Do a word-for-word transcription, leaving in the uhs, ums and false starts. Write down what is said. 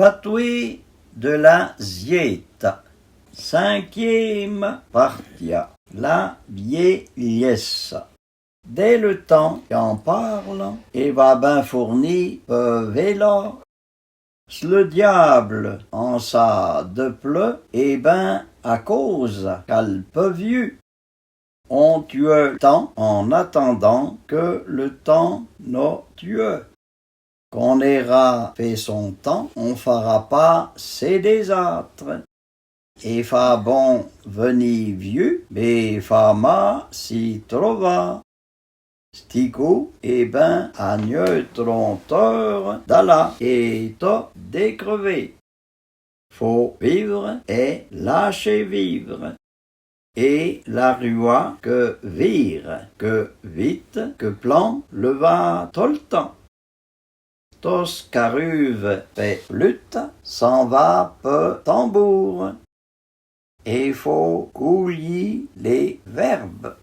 Patwé de la Zyéta. Sinkyéma partia. La vyélyèssa. Dè le tin k'an parle, é va bin fourni pe vèla. S'le dyâble an sâ de ple, é bin akôza k'al pe vyù. On tyeu le tin an atindan ke le tin no tyeu. K'on êra fé son tin, on fara pâ sé dézâtre. É fâ bon veni vyù, mé fâ mâ si trovâ. Sti kou, é bin, a nyeu tron teure d'alâ é to d'ékrevé. Fô vivre é lâché vivre. É la rua ke vire, ke vite, ke plan, le va to le tin. To s'k'aruve pe fluta s'an va pe tambour. É fô koulyé lé vèrbe.